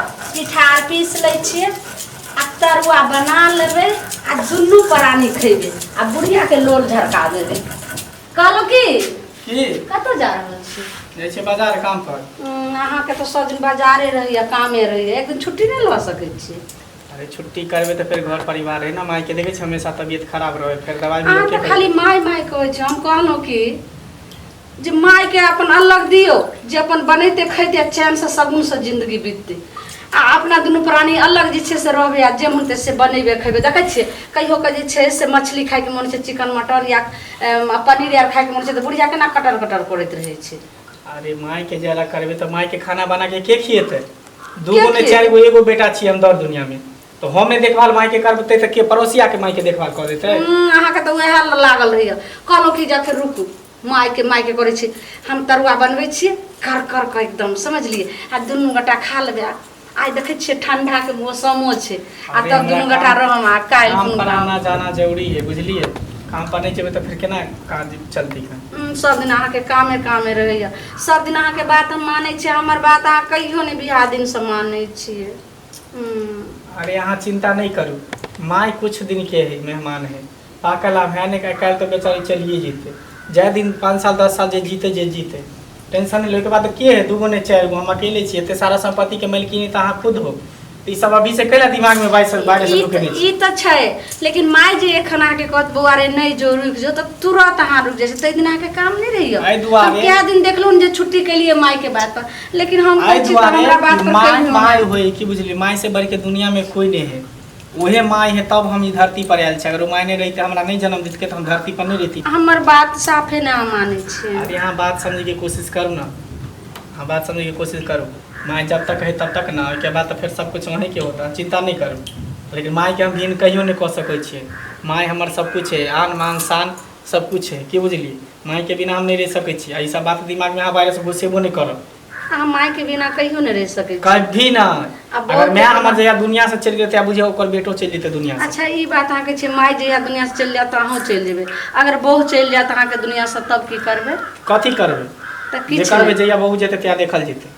पिठार पीस लै छियै आ तरुआ बना लेबै आ दुनू प्राणी खैबै आ बुढ़ियाके लोल झरका देबै। कहलहुँ की की कतऽ जा रहल छी? जाइ छियै बाजार काम पर। अहाँके तऽ सब दिन बाजारे रहैया, कामे रहैया, एक दिन छुट्टी नहि लऽ सकै छी? अरे छुट्टी करबै तऽ फेर घर परिवार है ना, माय के देखै छी हमेशा तबियत खराब रहे, फेर दवाई अहाँ भी तऽ खाली माय माय कहै छी। हम कहलहुँ कि जे मायके अपन अलग दियौ जे अपन बनेतै खैतै आ चैनसँ शगुनसँ जिन्दगी बीततै, आ अपना दुनू प्राणी अलग जे छै से रहबै आ जे मन हेतै से बनेबै खैबै। देखै छियै कहियो के जे छै से मछली खायके मन छै, चिकन मटन या पनीर आर खायके मन छै तऽ बुढ़िया केना कटर कटर करैत रहै छै। अरे माय के जे अलग करबै तऽ माय के खाना बना के के खिएतै? दू के गो नहि खिएतै? चारि गो एगो बेटा छियै हम दर दुनिया में, तऽ हम नहि देखभाल माय के करबै तऽ के पड़ोसिया के माय के देखभाल कऽ देतै? अहाँके तऽ उएह लागल रहैया। कहलहुँ कि जे अखन रुकू, मायके मायके करै छी, हम तरुआ बनबै छियै कर कर कऽ एकदम, समझलियै? आ दुनू गोटा खा लेबै। आ आइ देखै छियै ठंडाके मौसमो छै आ अरे तब हमरा दुनू गोटा काम रहम आ काल्हि काम कोनो पर काम आना जाना जरूरी है, बुझलियै? काम पर नहि जेबै तऽ फेर केना काज चलतै का? सब दिन अहाँके कामे कामे रहैया। सब दिन अहाँके बात हम मानै छियै, हमर बात अहाँ कहियो नहि बियाह दिनसँ मानै छियै। अरे अहाँ चिंता नहीं करू, माय कुछ दिन के है, मेहमान है, पाकल आम है नहीं, काल्हि तऽ बेचारी चलिए जेतै। जाए दिन 5 साल 10 साल जे जीते जे जीते, टेंशन नहीं। ओहिके बाद के है? दूगो नहीं चारि गो, हम अकेले छी। एते सारा संपत्ति के मालकिनी तऽ अहाँ खुद हो, तऽ ई सब अभी से कैला दिमाग में बाइस बाइस ई ढुकेने छी? ई तऽ छै, लेकिन माय जे एखन अहाँके कहत बौआ रे नहि जो, रुकि जो, तऽ तुरत अहाँ रुकि जाइ छै। ताहि दिन अहाँके काम नहि रहैया। एहि दुआरे हम कए दिन देखलहुँ जे छुट्टी केलियै मायके बात पर, लेकिन हम एहि कहै छी तऽ दुआरे हमरा बात पर माय कहियो माय नहि। होय की बुझली, माय से बढ़ के दुनिया में कोई नहीं है। उहे माय है तब हम ई धरती पर आयल छी। अगर ओ माय नहीं रहिते, हमरा नहीं जन्म देतके, तऽ हम धरती पर नहीं रहती। हमर बात साफे नहि अहाँ मानै छियै। अरे अहाँ बात समझे के कोशिश करू ना, अहाँ बात समझे के कोशिश करू। माय जब तक है तब तक ना, ओहिके बाद तऽ फेर सब कुछ वहीं के होता। चिंता नहीं करू, लेकिन माय के हम भिन्न कहियो नहीं कऽ सकै छियै। माय हमर सब कुछ है, आन मान शान सब कुछ है, की बुझलियै? माय के बिना हम नहीं रह सकै छी। आ ई सब बात दिमाग में अहाँ बाहर से घुसेबो नहीं करब। अहाँ माय के बिना कहियो नहि रहि सकै छी। कभी ना। आ अगर बहुत माय हमर जहिया दुनिया से चलि गेल, बुझियौ ओकर बेटो चलि जेतै दुनिया से। अच्छा ई बात अहाँके छै, माय जहिया दुनिया से चलि जायत तऽ अहूँ चलि जेबै। अगर बहू चलि जायत अहाँके दुनिया से तब की करबै? कथी करबै? तऽ जे किछु करबै नहि। जहिया बहू जेतै तहिया देखल जेतै।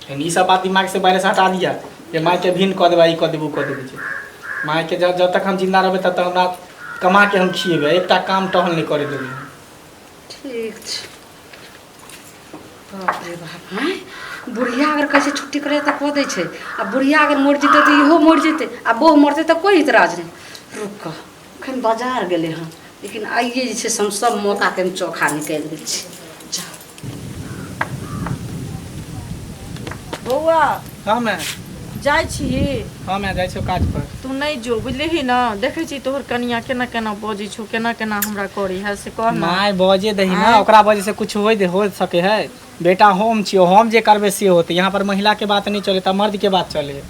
लेकिन ई सब बात दिमाग से बाहर से हटा दिया जे माय के भिन्न कऽ देबै, ई कऽ देबै, ओ कऽ देबै। छै माय के जब जब तक हम जिंदा रहबै तब तक हमरा कमा के हम खिएबै, एकटा काम टहल नहि करे देबै। ठीक छै। बाप रे बाप, आँय बुढ़िया अगर कहै छै छुट्टी करै तऽ कऽ दै छै, आ बुढ़िया अगर मरि जेतै तऽ इहो मरि जेतै, आ बहु मरतै तऽ कोइ इतराज नहि। रुक कऽ एखन बाजार गेलै हँ, लेकिन आइए जे छै से हम सब मौकाके हम चोखा निकालि दै छी। जाउ बौआ। हाँ मैं जाइ छी। हाँ मैं जाइ छियौ काज पर। तू नहि जो, बुझलिही ने? देखै छी तोहर कनिया केना केना बजै छौ, केना केना हमरा करै है, से कह ने। माय बजे दही ना। आँय? ओकरा वजह से कुछ होय दे हो सके है। बेटा हम छियो, हम जे करबै से होते। यहाँ पर महिला के बात नहीं चले तऽ मर्द के बात चले।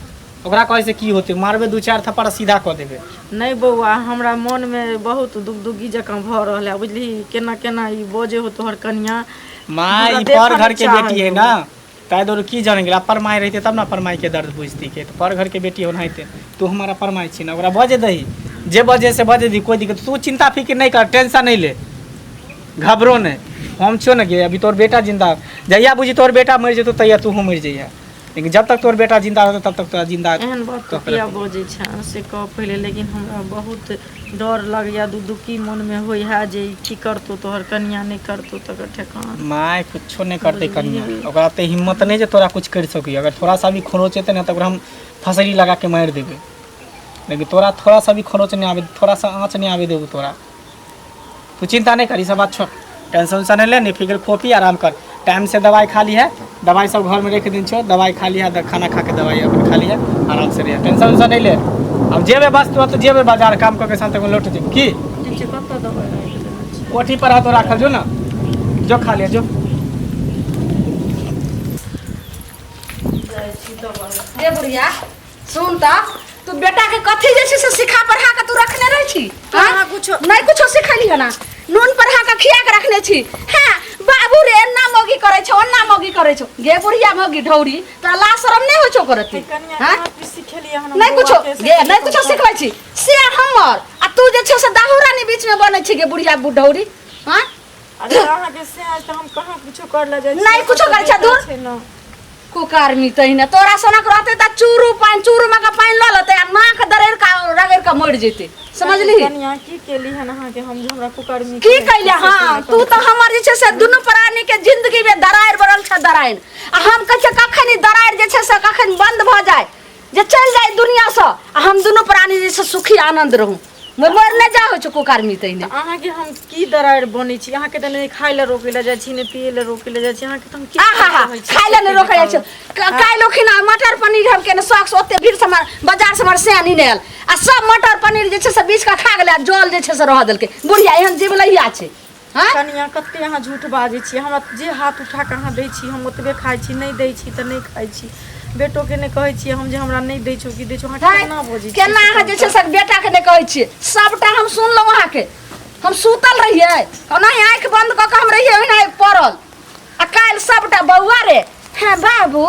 ओकरा कहै से की होते? मारबै दू चारि थप्पड़, सीधा कऽ देबै। नहि बौआ, हमरा मोनमे बहुत दुगदुग्गी जकाँ भऽ रहल है, बुझलिही? केना केना ई बजै हो तोहर कनिया। माय हमरा ई देखऽ पर नहि घर के बेटी चाहै है हो। ना, ताहि दुआरे की जान गेल। अपर माय रहिते तब ने अपर माय के दर्द बुझती के। तऽ पर घर के बेटी ओनाहिते तू हमर अपर माय छी ना। ओकरा बजे दही, जे बजे से बजे दी, कोई दिक्कत। तू चिंता फिक्र नहीं कर, टेंशन नहीं ले, घबरो नहीं, हम छियो ने गे। अभी तोर बेटा जिंदा, जहिया बुझी तोर बेटा मरि जेतौ तहिया तूहू मरि जइहे, लेकिन जब तक तोर बेटा जिंदा रहतौ तब तक तोरा जिंदा एहन बात कऽ तू के किया रखबो। बजै छेँ से कह पहिले। लेकिन हमरा बहुत डर लगैए, दुदुक्की मोनमे होइ है जे ई की करतौ तोहर कनिया, नहि करतौ तकर ठेकान। माय कुछो नहि करतै कनिया। बुझलिही? ओकरा ओते हिम्मत नहि जे तोरा कुछ करि सकैए। अगर थोड़ा सा भी खरोच एतै ने तऽ ओकरा हम फसरी लगा के मारि देबै, लेकिन तोरा थोड़ा सा भी खरोच नहि आबै, थोड़ा सा आँच नहि आबै देबौ तोरा। तू चिंता नहीं कर, ई सब बात छोड़, टेंशन उंशन नहीं ले, नहीं फिक्र, खो पी आराम कर, टाइम से दवाई खा ली है। दवाई सब घर में रख दिन छो, दवाई खा ली है, खाना खा के दवाई अपन खा ली है, आराम से रह, टेंशन उंशन नहीं ले। अब जेबे बस तू तो जेबे बाजार काम करके शाम तक लौट जेबे की? ठीक छै, कतऽ दवाइ राखि देने छी? कोठी पर हाथ राखल जो ना, जो खा लिया जो। जाइ छी दवाइ। गे बुढ़िया सुन तऽ, तू बेटा के कथी जे छै से सिखा पढ़ा के तू रखने रहै छी? हाँ? कहाँ कुछो। नहीं कुछो सिखैली हना, नून पढ़ा के खिया के रखने छी। हाँ बाबू रे, एना मौगी करै छौ, ओना मौगी करै छौ। गे बुढ़िया मौगी ढौरी, तोरा लाज शरम नहि होइ छौ करती? कनिया हाँ? कहाँ कुछ सिखेलियै हन हम नहीं कुछो बौआ के से? गे नहीं कुछो सिखबै छी से हमर, आ तू जे छै से दाहू रानी बीच में बनै छी गे बुढ़िया बुढ़ौरी। हाँ अरे अहाँके से आज तऽ हम कहाँ कुछो कर ले जाइ छी? नहि कुछो करै छै, दूर। छै ना। कुकर्मी तहिना तोरा सनक रहते त चूरू पानि चूरू में के पानि लऽ लेतै आ नाक दरैड़ के रगड़ के मरि जेतै समझली। कनिया की केली हन अहाँके हम जे हमरा कुकर्मी की कैले? हाँ, तू तऽ हमर जे छै से दुनू प्राणी के जिंदगी में दरारि बनल छै दरारि। आ हम कहै छियै कखन ई दरारि जे छै से कखन बंद भऽ जाय जे चलि जाय दुनिया सँ आ हम दुनू प्राणी जे छै सुखी आनंद रहू। मरि नहि जा होइ छै कुकर्मी तहिने। अहाँके हम की दरारि बनै छी? अहाँके तऽ नहि खाय लए रोकै लए जाइ छी, नहि पियै लए रोकै लए जाइ छी। अहाँके तऽ हम की आहा हा कहै छी? खाय लए नहि रोकै जाइ छै। काल्हि ओखिना मटर पनीर हम केने शौक से ओते भीड़ से बाजार से हमर सयानी नहि आयल आ सब मटर पनीर जे छै से बीछ कऽ खा गेलै आ जल जे छै से रह देलकै। बुढ़िया एहन जीवलैया छै। हँ कनिया कते अहाँ झूठ बाजै छी। हमरा जे हाथ उठा कऽ अहाँ दै छी हम ओतबे खाइ छी, नहि दै छी तऽ नहि खाइ छी। बेटोके नहि कहै छियै हम जे हमरा नहि दै छौ की दै छौ। अहाँ केना बजै छियै? केना अहाँ जे छै से बेटाके नहि कहै छियै? सबटा हम सुनलहुँ अहाँके। हम सुतल रहियै, ओनाही आँखि बंद कऽ कऽ हम रहियै ओहिना पड़ल आ काल्हि सबटा बौआ रे हँ बाबू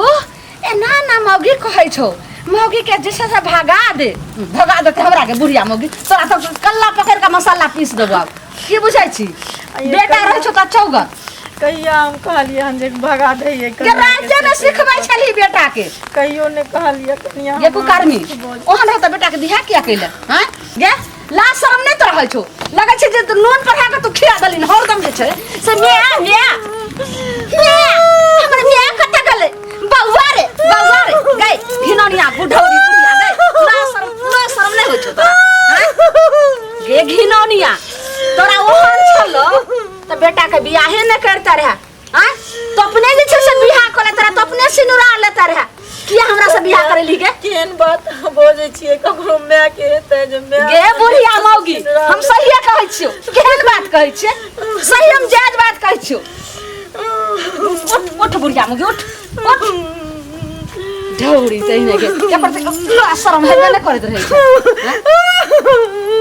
एना ना मौगी कहै छौ, मौगी के जे छै से भगा दे। भगा देतै हमरा के बुढ़िया मौगी? तोरा तऽ कल्ला पकड़ि कऽ मसाला पीस देबौ। आब की बुझै छी? बेटा रहै छौ तऽ चौगत। कहिया हम कहलियै हन जे भगा दैयै? के राते ने सिखबै छली बेटा के। कहियो नहि कहलियै कनिया। गे कुकर्मी, ओहन रहत बेटा के बियाह किया कैले? हाँ गे, लाज शरम नहि तो रहै छौ? लगै छै जे तू नून पढ़ा के तू खिया देलिन। हरदम जे छै से म्या म्या म्या। हमर म्या कतऽ गेलै? बौआ रे, बौआ रे, गै घिनौनिया बुढ़ौरी बुढ़िया गै, लाज शरम, लाज शरम नहि होइ छौ तोरा? हाँ गे घिनौनिया, तोरा ओहन छलो तऽ बेटा के बियाहे नहि करता रहे। आँय, तो अपने जे छै से बियाह कऽ लेता रहे, तो अपने सिनुरा लेता रहे। किया हमरा से बियाह करेली गे? केहन बात अहाँ बजै छियै? ककरो माय के हेतै जे माय गे बुढ़िया मौगी, हम सहिए कहै छियौ। केहन बात कहै छियै? सही हम जायज बात कहै छियौ। उठ उठ बुढ़िया मौगी, उठ उठ। ढौरी तहिने के एकर तऽ लाज शरम हेबे नहि करैत रहै छै।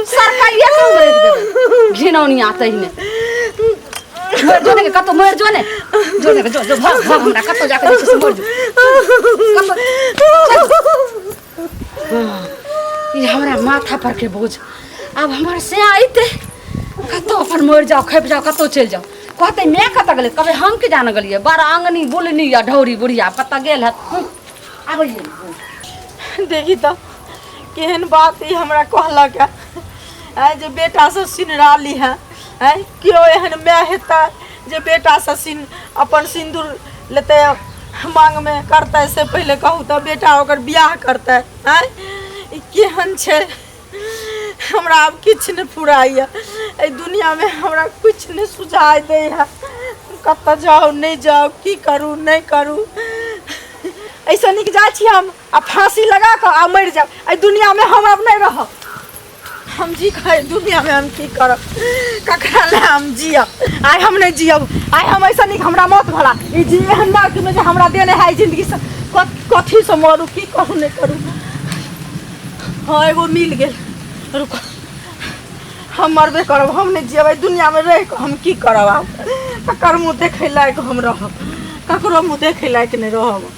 सरकारिये काम रखि देबै घिनौनिया तहिने। मरि जो ने कतौ, मरि जो ने, जो ने, जो जो, भाग भाग। हमरा कतौ जाके जे छै से मरि जो कतौ। ई हमरा माथा पर के बोझ आब हमर से अइते कतौ अपन मरि जाओ, खपि जाओ, कतौ चलि जाओ। कहते मैं कतऽ गेलै? कहबै हम की जाने गेलियै। बड़ आंगनी बुलनी या ढौरी बुढ़िया कतऽ गेल हत। आबै देखी तऽ केहन बात ई हमरा कहलक है आँय जे बेटासँ सिनरा ली है। आँय, केओ एहन माय हेतै जे बेटासँ सिन अपन सिन्दूर लेतै मांगमे करतै? से पहिले कहू तऽ बेटा ओकर बियाह करतै? आँय, ई केहन छै? हमरा आब किछु नहि फुराइए एहि दुनिआँमे, हमरा किछु नहि सुझाइ दै है। कतऽ जाउ, नहि जाउ, की करू, नहि करू। एहिसँ नीक जाइ छी हम आ फाँसी लगा कऽ आ मरि जायब। एहि दुनिआँमे हम आब नहि रहब। हम जी कऽ एहि दुनिआँमे हम की करब? ककरा लए हम जियब? आइ हम नहि जियब। आइ हम एहिसँ नीक हमरा मौत भला। ई जी एहन नर्कमे जे हमरा देने है जिन्दगीसँ कथीसँ मरू, की करू, नहि करू। हाँ, एगो मिल गेल। रुको, हम मरबे करब, हम नहि जियब। एहि दुनिआँमे रहि कऽ हम की करब? आब ककर मुँह देखै लायक हम रहब? ककरो मुँह देखै लायक नहि रहब।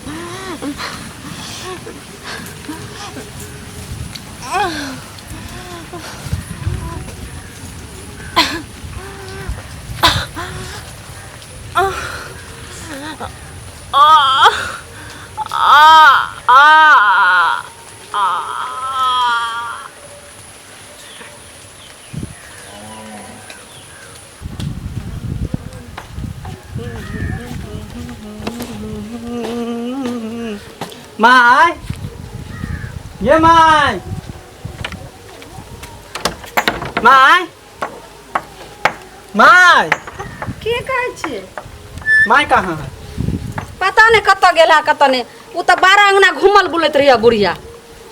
आ आ आ आ my, ये my, my, my. की कहै छियै? My कहाँ है? पता नहि कतऽ गेल है कतऽ नहि। ओ तऽ बारह अंगना घूमल बुलैत रहिए बुढ़िया।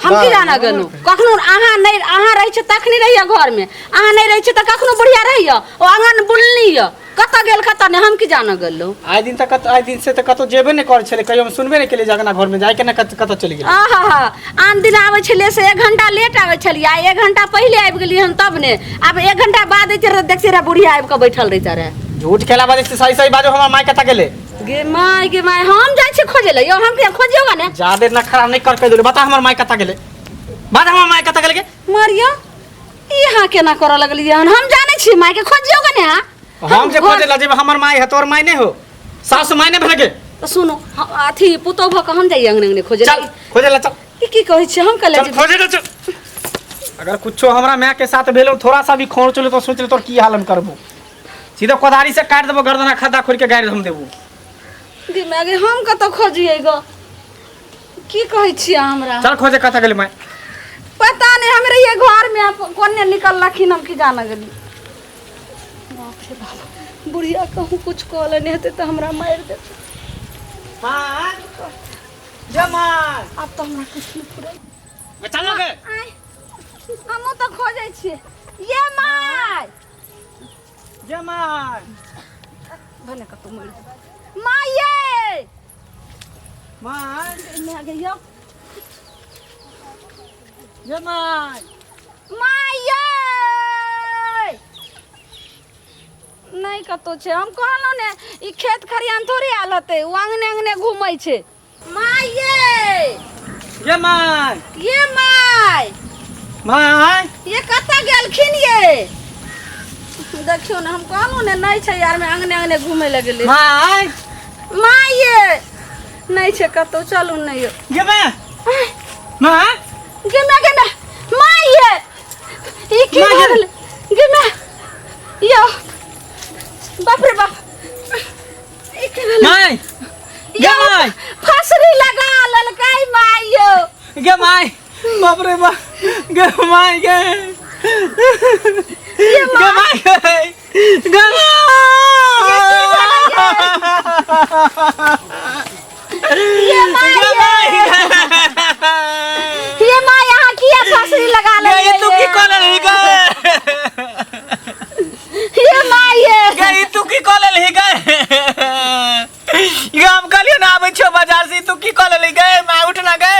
हम की बारह जाना अंगना गेलहुँ? घूमल? कखनो अहाँ नहि, अहाँ रहै छियै तखनी रहिए घरमे, अहाँ नहि रहै छियै तऽ कखनो बुढ़िया रहैए ओ आङ्गन बुलनी यऽ। कतऽ गेल कतऽ नहि, हम की जाना गेलहुँ? आइ दिन तक आइ दिन से तऽ कतौ जेबे नहि करै छलै। कहियो हम सुनबे नहि केलियै जे अंगना घरमे जाय के ने कतऽ चलि गेलै। आहा हा, आन दिन आबै छलियै से 1 घंटा लेट आबै छलियै, आइ 1 घंटा पहिले आबि गेलियै हम तब ने। आब 1 घंटा बाद अइते रहै देखते रहै बुढ़िया आबि कऽ बैठल रहिते रहै। झूठ केला बाजै छी? सही सही बाजू, हमर माय कतऽ गेलै? गे my, गे my, हम जाइ छी खोजै लए यौ। हम किया खोजियौ ने? जादे नखरा नहि कर, कहि देलू। बता, हमर माय कतऽ गेलै? बाज, हमर माय कतऽ गेलै गे? मरिया, ई अहाँ केना करऽ लगलियै हन? हम जानै छी मायके, खोजियौ ने अहाँ। हम जे खोजे ला जेबै? हमर माय है, तोर माय नहि हो? सासु माय नहि भेल गे? तऽ सुनू, अथी पुतोह भऽ कऽ हम जाइए अङ्गने अङ्गने खोजे? चल खोजे ला, चल। ई की कहै छियै? हम कले चल खोजे ला चल। अगर कुछो हमरा माय के साथ भेलो, थोड़ा सा भी खोर चलो तो सोच ले तोर की हाल हम करबो। सीधा कोदारी से काट देबो गर्दना, खद्दा खोल के गाड़ि हम देबो। गे माय गे, हम कतऽ खोजियै ग? की कहै छियै अहाँ हमरा? चल खोजे, कतऽ गेली माय? पता नहीं, हम रहिए घर में, कोने निकललखिन हम की जाना गेली। बाप रे बाप, बुढ़िया कहूँ कुछ कहले नहीं हेतै तऽ हमरा मारि देतै। माय जमाय, आब तऽ हमरा कुछ नहि फुराइ। चल गे। आँय, हमहूँ तऽ खोजै छियै। ये my, जमाय, भने कतहु मरि जेबै। माय ये, my, my गे यौ। जमाय, my ये, नहि कतहु छै। हम कहलहुँ ने, ई खेत खरिहान थोड़े आयल हेतै, ओ अङ्गने अङ्गने घूमै छै। My ये, जमाय, ये my, my, ये कतऽ गेलखिन ये? देखियौ ने, हम कहलहुँ ने, नहि छै यार में, अङ्गने अङ्गने घूमै लए गेलै। My, my ये, नहि छै कतहु, चलू ने यौ। जमाय, my, गे my, गे my, my ये, ई की my भऽ गे। गेलै? गे my यौ, बाप रे बाप, ई की भेलै? My, गे यौ, my, फसरी लगा लेलकै my यौ। गे my, बाप रे बाप, गे my, गे, ये गे my, my, गे, गे ये my, गे my, ये my, अहाँ किया फसरी लगा गे लेलियै? ई तू की कऽ लेलही गे? ये my ये, गे ई तू की कऽ लेलही गे? गे हम कहलियो ना आबै छियो बाजार से, ई तू की कऽ लेलही गे? My उठ ना गे,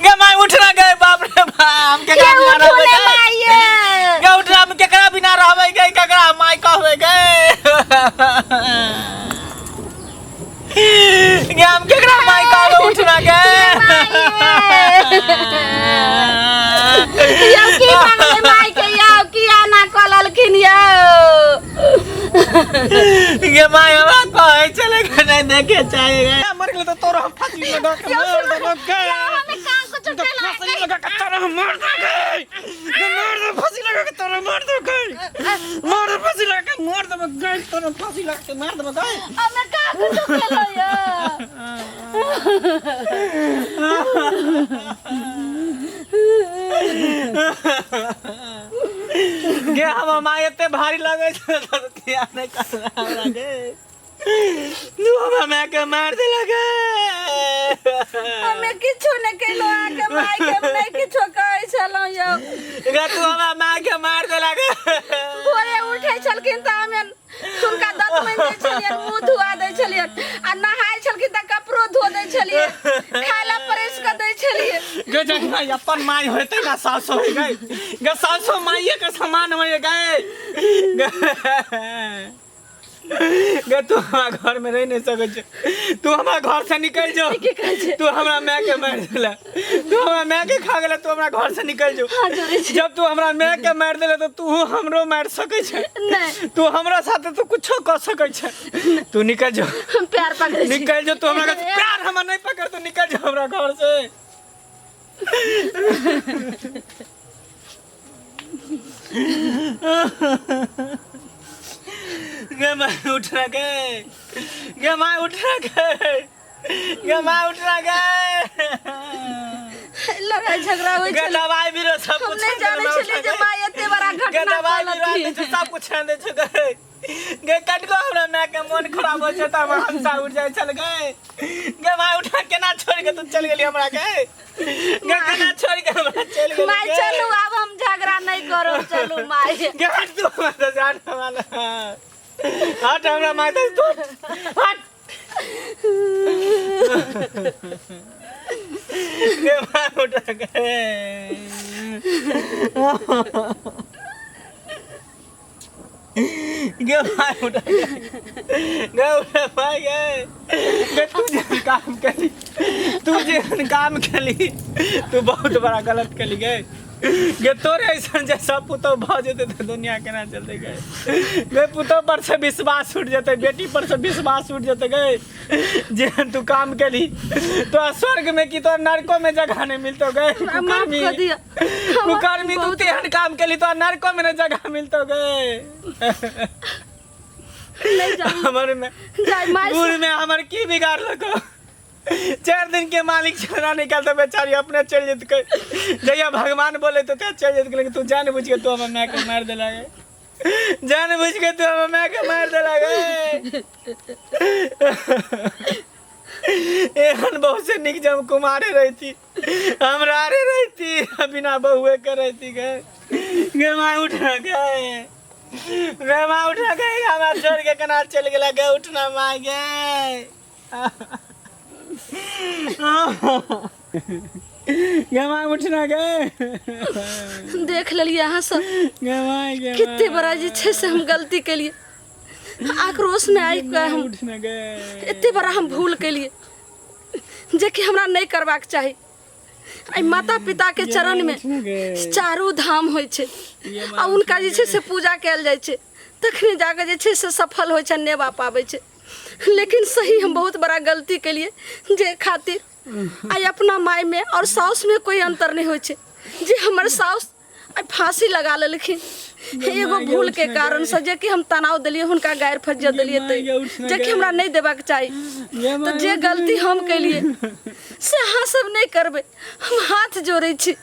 गे my उठ ना गे। बाप रे बाप, हम केकरा ये बिना उठू रहबै ने गे? My ये, गे उठ ना, हम केकरा बिना रहबै गे? केकरा my कहबै गे? गे हम केकरा my कहबै? उठ ना गे। यौ, की भऽ गेलै my के यौ? किया ना कऽ लेलखिन यौ? गे my, हमरा कहै छलै कि नहि देखे चाहे गे। मर गेलै तऽ तोरा हम फांसी लगा के यौ, मार सुनू, देबौ गे। यौ, हमे कान को तो चुटकेला फांसी लगा के तोरा हम मार देबै गे। मार दे, फांसी लगा के तोरा मार देबै गे। मार दे, फांसी लगा के मार देबै गे। तोरा फांसी लगा के मार देबै गे। हमे कान को चुटकेला यौ। गे हमर माय एते भारी लगै छै तऽ किया नहि करना हमरा गे? तू हमरा माय के मारि देलक गे। हमे किछो नहि केलहुँ अहाँके माय के, हम नहि किछो कहै छलहुँ यौ। गे तू हमरा माय के मारि देलक। भोरे उठै छलखिन तऽ हमे हुनका दतमनि दै छलियनि, मुँह धुआ दै छलियनि, आ नहाय छलखिन तऽ कपड़ो धो दै छलियै, खाय लए परसि कऽ दै छलियै। गे जखन अपन माय होतै ना, सासो होइ गई गे, सासो माइये के समान होइ गई गे। गे तू हमरा घर में रह नहीं सकै छै, तू हमरा घर से निकल जो। की कहै छै? तू हमरा माय के मारि देला, तू हमरा माय के खा गेला, तू हमरा घर से निकल जो। हाथ जोड़ै छी। जब तू हमरा माय के मारि देला तऽ तू हमरो मारि सकै छै। नहि। तू हमरा साथे तू कुछो कऽ सकै छै, तू निकल जो। हम प्यार पकड़ै छी। निकल जो तू हमरा घर से। प्यार हमर नहीं पकड़, तू निकल जो हमरा घर से। गे माय उठ ना गे, गे माय उठ ना गे, गे माय उठ ना गे। लड़ाई झगड़ा होइ गे छलै। दवाई बीरो सब हम कुछ नहि जानै छलियै जे माय एते बड़ा गे घटना दवाई बीरो कऽ आनै छै, लेलखिन। सब कुछ आनै छै गे। गे कटको हमरा माय के मोन खराब होइ छै तऽ हमर हमसा उठि जाइ छल गे। गे माय उठा, केना छोड़ि के तू चलि गेली हमरा गे? गे केना छोड़ि के हमरा चलि गेली my गे? चलू, आब हम झगड़ा नहि करब, चलू my. गे हट तू हमरा से, हट हमरा ले। हट हमरा माय से तू, हट। गे माय उठा गे, गे माय उठा गे, गे उठा माय गे। गे तू जेहन काम केली, तू जेहन काम केली, तू बहुत बड़ा गलत केली गे। गे तोरे ऐसन जैसा पुतोह भऽ जेतै तऽ दुनिया केना चलतै गे गे पुतोह पर से विश्वास उठि जेतै बेटी पर से विश्वास उठि जेतै गे जेहन तू काम केली तोरा स्वर्ग में की तोरा नरको में जगह नहीं मिलतो गे हमरा माफ कुकर्मी कऽ दिअ कुकर्मी तू बहुत- तेहन काम केली तोरा नरको में नहीं जगह मिलतो गे नहीं जाऊ हमर में जाय माय बूढ़ में हमर की बिगाड़लको 4 दिन के मालिक छेना निकाल तो बेचारी अपने चल जेतकै जहिया भगवान बोले तो चल जेतकै लेकिन तू जान बुझ के तू हमर माय के मार देला गे जान बुझ के तू हमर माय के मार देला गे एहन बहुत से निक जब कुमारे रहती हमरा रे रहती बिना बहुए के रहती गे गे माय उठ गे गे माय उठ गे हमरा छोड़ के केना चल गेला गे उठना माय गे गे माय उठना गे देख लेलियै अहाँ सब गे माय गे कते बड़ा जे छै से हम गलती केलियै आक्रोशमे आबि कऽ हम उठना गे एते बड़ा हम भूल केलियै जेकि हमरा नहि करबाक चाही एहि माता पिताके चरणमे चारू धाम होइ छै आ हुनका जे छै से पूजा कयल जाइ छै तखने जाकऽ जे छै से सफल होइ छै नेबा पाबै छै लेकिन सही हम बहुत बड़ा गलती केलियै जे खातिर आइ अपना मायमे आओर साउसमे कोइ अन्तर नहि होइ छै जे हमर साउस आइ फांसी लगा लेलखिन एगो भूल के कारण से जे कि हम तनाव देलियै हुनका गारि फज्जत देलियै तै जे कि हमरा नहि देबाक चाही तऽ जे गलती हम केलियै से अहाँ सब नहि करबै हम हाथ जोड़ै छी।